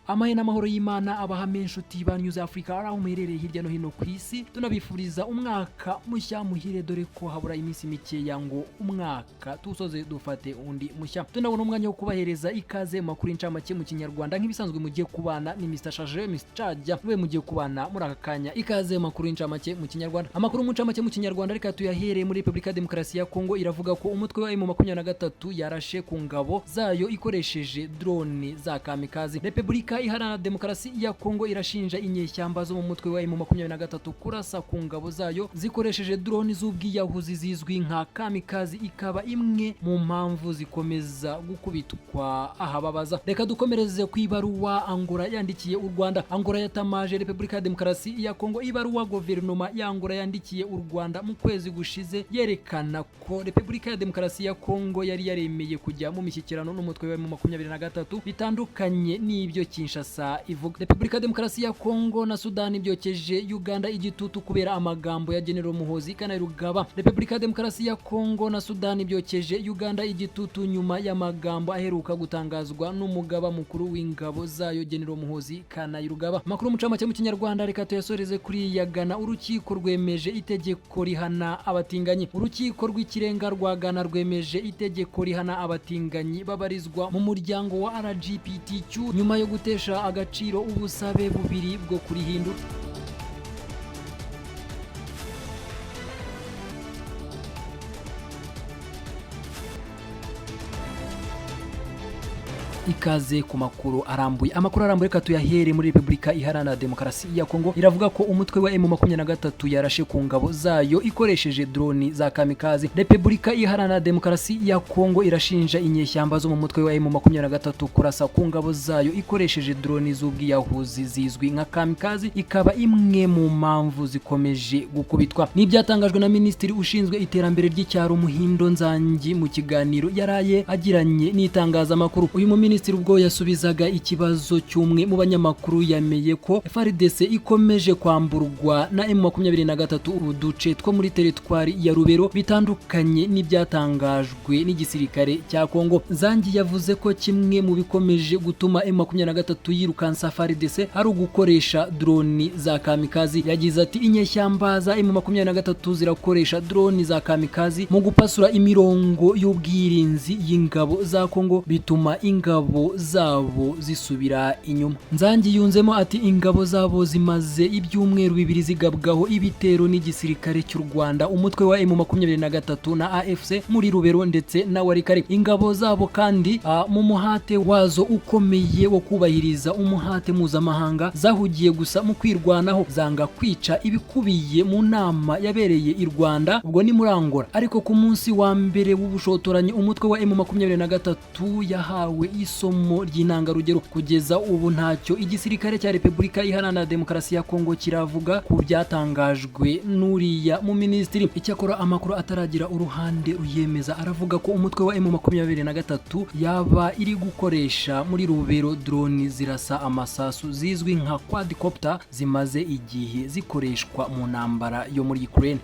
Amahe n'amahoro y'Imana abahame, inshuti ba News Africa, aho muherereye hirya no hino ku isi. Tunabifuriza umwaka mushya muhire, dore ko habura iminsi mikeya ngo umwaka tusoze dufate undi mushya. Tunabona umwanya wo kubahereza ikaze mu makuru incamake mu Kinyarwanda. Nk'ibisanzwe mugiye kubana ni Mr Charge, Mr Chaja we mugiye kubana muri aka kanya. Ikaze mu makuru incamake mu Kinyarwanda. Amakuru mu ncamake mu Kinyarwanda reka tuyahereye muri Repubulika ya Demokarasi ya Kongo. Iravuga ko umutwe wa M23 yarashe ku ngabo zayo ikoresheje drone za kamikazi. Repubulika Iharanira Demokarasi ya Kongo irashinja inyeshyamba zo mu mutwe wa M23 kurasa ku ngabo zayo zikoresheje drone z'ubwiyahuzi zizwi nka kamikazi, ikaba imwe mu mpamvu zikomeza gukubitwa ahababaza. Reka dukomereze ku ibaruwa Angola yandikiye u Rwanda. Angola yatamaje Repubulika ya Demokarasi ya Kongo. Ibaruwa guverinoma ya Angola yandikiye u Rwanda mu kwezi gushize yerekana ko Repubulika ya Demokarasi ya Kongo yari yaremeye kujya mu mishyikirano n'umutwe wa M23, bitandukanye n'ibyo Kinshasa ivuga. Repubulika ya Demokarasi ya Kongo na Sudani byokeje Uganda igitutu kubera amagambo ya General Muhoozi Kainerugaba. Repubulika ya Demokarasi ya Kongo na Sudani byokeje Uganda igitutu nyuma y'amagambo aheruka gutangazwa n'umugaba mukuru w'ingabo zayo, General Muhoozi Kainerugaba. Amakuru mucamake mu Kinyarwanda reka tuyasoreze kuri ya Ghana. Urukiko rwemeje itegeko rihana abatinganyi. Urukiko rw'Ikirenga rwa Ghana rwemeje itegeko rihana abatinganyi babarizwa mu muryango wa LGBTQ, nyuma yo gutesha agaciro ubusabe bubiri bwo kurihindura. Ikaze ku makuru arambuye. Amakuru arambuye reka tuyahere muri Repubulika Iharanira Demokarasi ya Kongo. Iravuga ko umutwe wa M23 yarashe ku ngabo zayo ikoresheje drone za kamikazi. Repubulika Iharanira Demokarasi ya Kongo irashinja inyeshyamba zo mu mutwe wa M23 kurasa ku ngabo zayo ikoresheje drone z'ubwiyahuzi zizwi nka kamikazi, ikaba imwe mu mpamvu zikomeje gukubitwa. N'ibyatangajwe na Minisitiri ushinzwe iterambere ry'icyaro, Muhindo Nzangi, mu kiganiro yaraye agiranye n'itangazamakuru. Uyu muminisitiri, ubwo yasubizaga ikibazo cy'umwe mu banyamakuru, yameye ko FARDC ikomeje kwamburwa na M23 uduce two muri teritwari ya Rubero, bitandukanye n'ibyatangajwe n'igisirikare cya Kongo. Zangi yavuze ko kimwe mu bikomeje gutuma M23 yirukansa FARDC ari ugukoresha droni za kamikazi. Yagize ati: "Inyeshyamba za M23 zirakoresha droni za kamikazi mu gupasura imirongo y'ubwirinzi y'ingabo za Kongo, bituma ingabo zabo zisubira inyuma." Nzangi yunzemo ati: "Ingabo zabo zimaze ibyumweru 2 zigabwaho ibitero n'igisirikare cy'u Rwanda, umutwe wa M23 na AFC muri Rubero ndetse na Walikale. Ingabo zabo kandi, mu muhate wazo ukomeye wo kubahiriza umuhate mpuzamahanga, zahugiye gusa mu kwirwanaho, zanga kwica ibikubiye mu nama yabereye i Rwanda, ubwo ni muri Angola. Ariko ku munsi wa mbere w'ubushotoranyi, umutwe wa M23 yahawe isomo ry'intangarugero." Kugeza ubu ntacyo igisirikare cya Repubulika Iharanira Demokarasi ya Kongo kiravuga ku byatangajwe n'uriya mu minisitiri. Icyakora amakuru ataragira uruhande ruyemeza aravuga ko umutwe wa M23 yaba iri gukoresha muri Rubero drone zirasa amasasu zizwi nka quadcopter, zimaze igihe zikoreshwa mu ntambara yo muri Ukraine.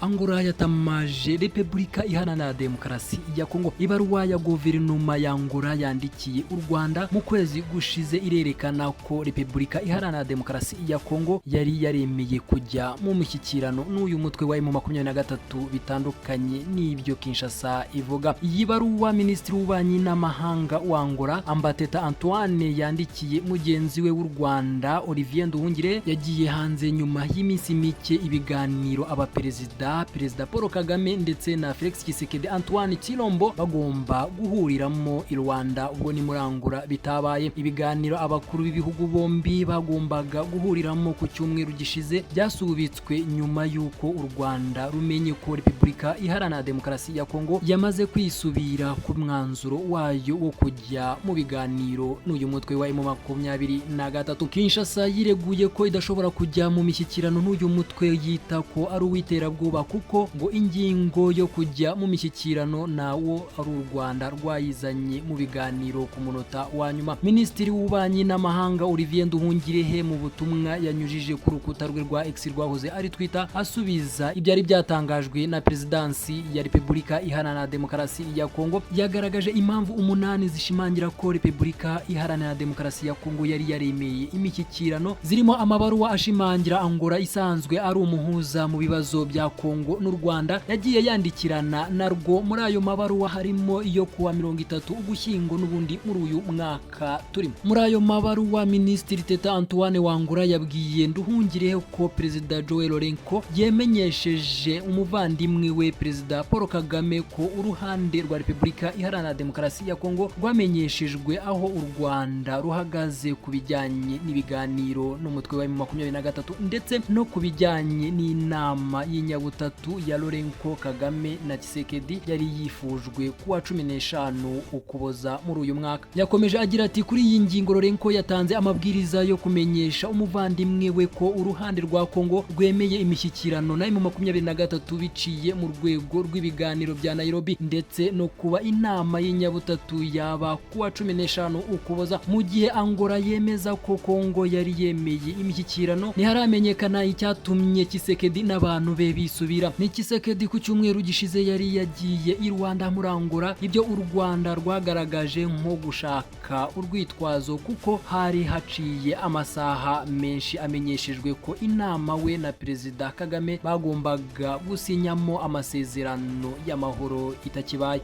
Angola yatamaje Repubulika Iharanira Demokarasi ya Kongo. Ibaruwa ya guverinoma ya Angola yandikiye u Rwanda mu kwezi gushize irerekana ko Repubulika Iharanira Demokarasi ya Kongo yari yaremeye kujya mu mishyikirano n'uyu mutwe wa M23, bitandukanye n'ibyo Kinshasa ivuga. Iyi baruwa Minisitiri w'Ububanyi n'Amahanga wa Angola, Ambateta Antoine, yandikiye mugenzi we w'u Rwanda, Olivier Nduhungirehe, yagiye hanze nyuma y'iminsi mike ibiganiro abaperezida, Perezida Paul Kagame ndetse na Felix Tshisekedi Antoine Tshilombo, bagomba guhuriramo i Rwanda, ubwo ni muri Angola, bitabaye. Ibiganiro abakuru b'ibihugu bombi bagombaga guhuriramo ku cyumweru gishize byasubitswe nyuma y'uko u Rwanda rumenye ko Repubulika Iharanira Demokarasi ya Kongo yamaze kwisubira ku mwanzuro wayo wo kujya mu biganiro n'uyu mutwe wa M23. Kinshasa yireguye ko idashobora kujya mu mishyikirano n'uyu mutwe yita ko ari uw'iterabwoba. Kainerugaba, kuko ngo ingingo yo kujya mu mishyikirano nawo ari u Rwanda rwayizanye mu biganiro ku munota wa nyuma. Minisitiri w'Ububanyi n'Amahanga Olivier Nduhungirehe, mu butumwa yanyujije ku rukuta rwe rwa X rwahoze ari Twitter, asubiza ibyari byatangajwe na Perezidansi ya Repubulika Iharanira Demokarasi ya Kongo, yagaragaje impamvu umunani zishimangira ko Repubulika Iharanira Demokarasi ya Kongo yari yaremeye imishyikirano, zirimo amabaruwa ashimangira Angola isanzwe ari umuhuza mu bibazo bya Kongo n'u Rwanda yagiye yandikirana narwo. Muri ayo mabaruwa harimo iyo kuwa 30 Ugushyingo n'ubundi muri uyu mwaka turimo. Muri ayo mabaruwa, Minisitiri Teta Antoine Wangura yabwiye Nduhungirehe ko Perezida Joel Lourenco yemenyesheje umuvandimwe we Perezida Paul Kagame ko uruhande rwa Repubulika Iharanira Demokarasi ya Kongo rwamenyeshejwe aho u Rwanda ruhagaze ku bijyanye n'ibiganiro n'umutwe wa M23, ndetse no ku bijyanye n'inama y'inyabutatu ya Lourenco, Kagame na Tshisekedi yari yifujwe kuwa 15 Ukuboza muri uyu mwaka. Yakomeje agira ati: "Kuri iyi ngingo, Lourenco yatanze amabwiriza yo kumenyesha umuvandimwe we ko uruhande rwa Kongo rwemeye imishyikirano na M23 biciye mu rwego rw'ibiganiro bya Nairobi, ndetse no kuba inama y'inyabutatu yaba kuwa 15 Ukuboza." Mu gihe Angola yemeza ko Kongo yari yemeye imishyikirano, ntiharamenyekana icyatumye Tshisekedi n'abantu be bisubira. Ni Tshisekedi ku cyumweru gishize yari yagiye i Rwanda muri Angola, ibyo u Rwanda rwagaragaje nko gushaka urwitwazo, kuko hari haciye amasaha menshi amenyeshejwe ko inama we na Perezida Kagame bagombaga gusinyamo amasezerano y'amahoro itakibaye.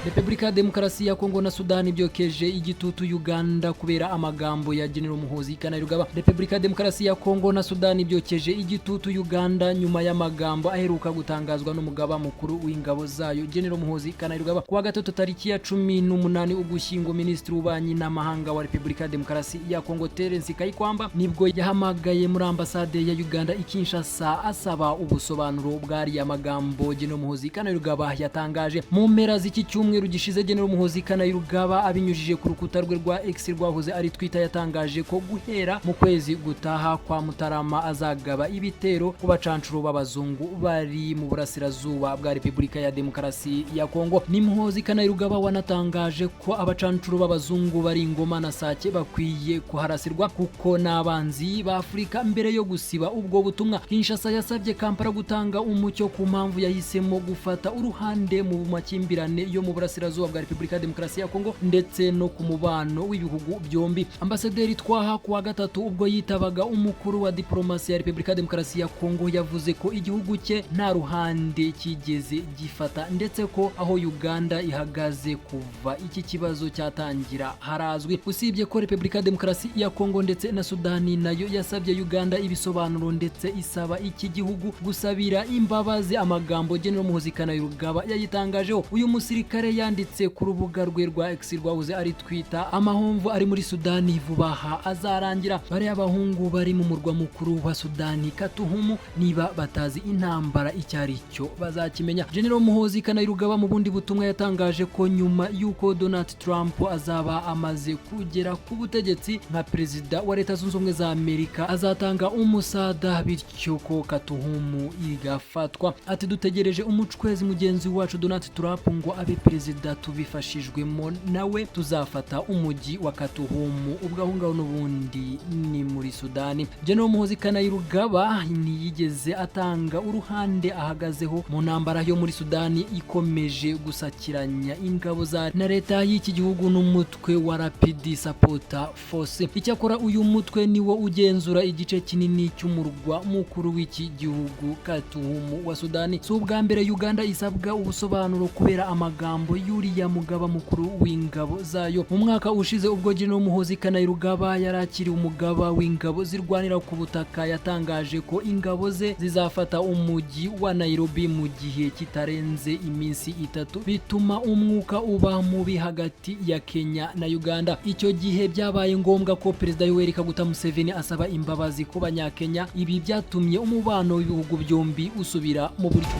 Repubulika ya Demokarasi ya Kongo na Sudani byokeje igitutu Uganda kubera amagambo ya General Muhoozi Kainerugaba. Repubulika ya Demokarasi ya Kongo na Sudani byokeje igitutu Uganda nyuma y'amagambo aheruka gutangazwa n'umugaba mukuru w'ingabo zayo, General Muhoozi Kainerugaba. Kuwa gatatu tariki ya 18 Ugushyingo, Minisitiri w'Ububanyi n'Amahanga wa Repubulika ya Demokarasi ya Kongo Terence Kayikwamba nibwo yahamagaye muri ambasade ya Uganda i Kinshasa asaba ubusobanuro bw'ariya magambo General Muhoozi Kainerugaba yatangaje. Mu mpera z'iki cyumweru gishize, General Muhoozi Kainerugaba abinyujije ku rukuta rwe rwa X rwahoze ari Twitter yatangaje ko guhera mu kwezi gutaha kwa Mutarama azagaba ibitero ku bacancuro b'abazungu bari mu burasirazuba bwa Repubulika ya Demokarasi ya Kongo. Ni Muhoozi Kainerugaba wanatangaje ko abacancuro b'abazungu bari Ngoma na Sake bakwiye kuharasirwa kuko n'abanzi ba Afurika. Mbere yo gusiba ubwo butumwa, Kinshasa yasabye Kampala gutanga umucyo ku mpamvu yahisemo gufata uruhande mu makimbirane yo mu burasirazuba bwa Repubulika ya Demokarasi ya Kongo ndetse no ku mubano w'ibihugu byombi. Ambasaderi Twaha, kuwa gatatu ubwo yitabaga umukuru wa diplomasi ya Repubulika ya Demokarasi ya Kongo, yavuze ko igihugu cye nta ruhande kigeze gifata, ndetse ko aho Uganda ihagaze kuva iki kibazo cyatangira harazwi. Usibye ko Repubulika ya Demokarasi ya Kongo ndetse na Sudani nayo yasabye Uganda ibisobanuro, ndetse isaba iki gihugu gusabira imbabazi amagambo General Muhoozi Kainerugaba yayitangajeho. Uyu musirikare yanditse ku rubuga rwe rwa X rwahoze ari Twitter: "Amahomvu ari muri Sudani vuba aha azarangira. Bariya abahungu bari mu murwa mukuru wa Sudani Khartoum, niba batazi intambara icyo ari cyo bazakimenya." General Muhoozi Kainerugaba mu bundi butumwa yatangaje ko nyuma y'uko Donald Trump azaba amaze kugera ku butegetsi nka perezida wa Leta Zunze Ubumwe za Amerika azatanga umusada, bityo ko Khartoum igafatwa. Ati: "Dutegereje umucwezi mugenzi wacu Donald Trump ngo abe perezida, tubifashijwemo nawe tuzafata umujyi wa Khartoum." Ubwo aho ngaho n'ubundi ni muri Sudani. General Muhoozi Kainerugaba ntiyigeze atanga uruhande ahagazeho mu ntambara yo muri Sudani ikomeje gusakiranya ingabo za na leta y'iki gihugu n'umutwe wa Rapid Support Force. Icyakora uyu mutwe niwo ugenzura igice kinini cy'umurwa mukuru w'iki gihugu Khartoum wa Sudani. Si ubwa mbere Uganda isabwa ubusobanuro kubera amagambo magambo y'uriya mugaba mukuru w'ingabo zayo. Mu mwaka ushize, ubwo General Muhoozi Kainerugaba yarakiriye umugaba w'ingabo zirwanira ku butaka, yatangaje ko ingabo ze zizafata umujyi wa Nairobi mu gihe kitarenze iminsi 3, bituma umwuka uba mubi hagati ya Kenya na Uganda. Icyo gihe byabaye ngombwa ko Perezida Yoweri Kaguta Museveni asaba imbabazi ku Banyakenya. Ibi byatumye umubano w'ibihugu byombi usubira mu buryo.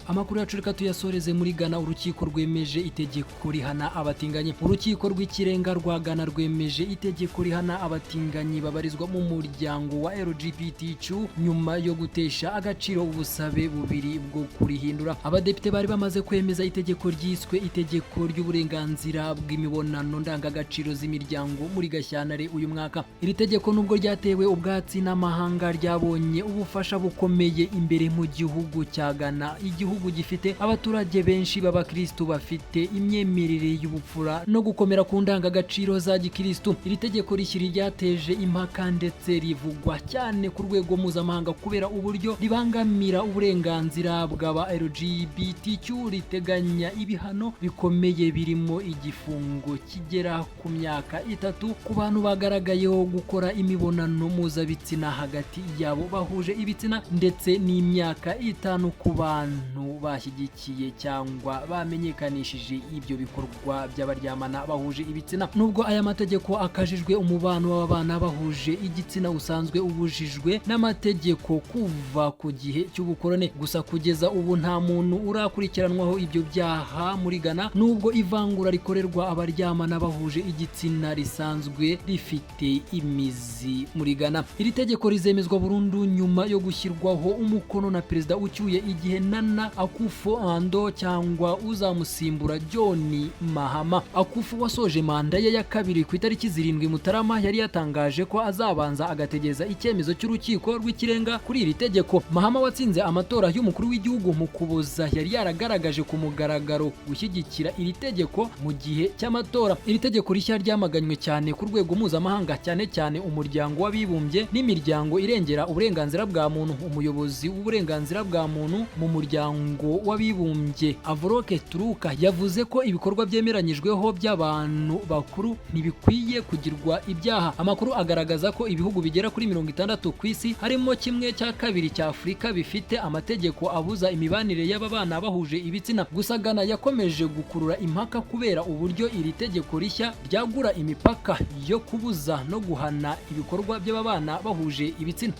Amakuru yacu reka tuyasoreze muri Ghana. Urukiko rwemeje itegeko rihana abatinganyi. Urukiko rw'Ikirenga rwa Ghana rwemeje itegeko rihana abatinganyi babarizwa mu muryango wa LGBTQ, nyuma yo gutesha agaciro ubusabe bubiri bwo kurihindura. Abadepite bari bamaze kwemeza itegeko ryiswe itegeko ry'uburenganzira bw'imibonano ndangagaciro z'imiryango muri Gashyantare uyu mwaka. Iri tegeko, nubwo ryatewe ubwatsi n'amahanga, ryabonye ubufasha bukomeye imbere mu gihugu cya Ghana, igihugu gifite abaturage benshi b'abakristu bafite imyemerere y'ubupfura no gukomera ku ndangagaciro za gikristu. Iri tegeko rishyira ryateje impaka ndetse rivugwa cyane ku rwego mpuzamahanga kubera uburyo ribangamira uburenganzira bw'aba LGBTQ. Riteganya ibihano bikomeye birimo igifungo kigera ku myaka 3 ku bantu bagaragayeho gukora imibonano mpuzabitsina hagati yabo bahuje ibitsina, ndetse n'imyaka 5 ku bantu bashyigikiye cyangwa bamenyekanishije ibyo bikorwa by'abaryamana bahuje ibitsina. Nubwo aya mategeko akajijwe, umubano w'ababana bahuje igitsina usanzwe ubujijwe n'amategeko kuva ku gihe cy'ubukorone. Gusa kugeza ubu nta muntu urakurikiranwaho ibyo byaha muri Ghana, nubwo ivangura rikorerwa abaryamana bahuje igitsina risanzwe rifite imizi muri Ghana. Iri tegeko rizemezwa burundu nyuma yo gushyirwaho umukono na perezida ucyuye igihe Nana Akufo-Addo cyangwa uzamusimbura John Mahama. Akufo wasoje manda ye ya kabiri ku itariki 7 Mutarama yari yatangaje ko azabanza agategereza icyemezo cy'Urukiko rw'Ikirenga kuri iri tegeko. Mahama watsinze amatora y'umukuru w'igihugu mu Kuboza yari yaragaragaje ku mugaragaro gushyigikira iri tegeko mu gihe cy'amatora. Iri tegeko rishya ryamaganywe cyane ku rwego mpuzamahanga, cyane cyane Umuryango w'Abibumbye n'imiryango irengera uburenganzira bwa muntu. Umuyobozi w'uburenganzira bwa muntu mu Muryango w'Abibumbye, Avroke Turuka, yavuze ko ibikorwa byemeranyijweho by'abantu bakuru ntibikwiye kugirwa ibyaha. Amakuru agaragaza ko ibihugu bigera kuri 60 ku isi, harimo 1/2 cya Afurika, bifite amategeko abuza imibanire y'ababana bahuje ibitsina. Gusa Ghana yakomeje gukurura impaka kubera uburyo iri tegeko rishya ryagura imipaka yo kubuza no guhana ibikorwa by'ababana bahuje ibitsina.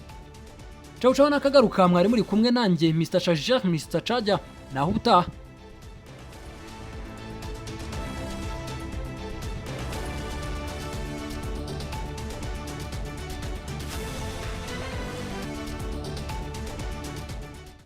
Ciao ciao, nakagaruka. Mwari muri kumwe nanjye Mr Charger, Mr Charger, naho ubutaha.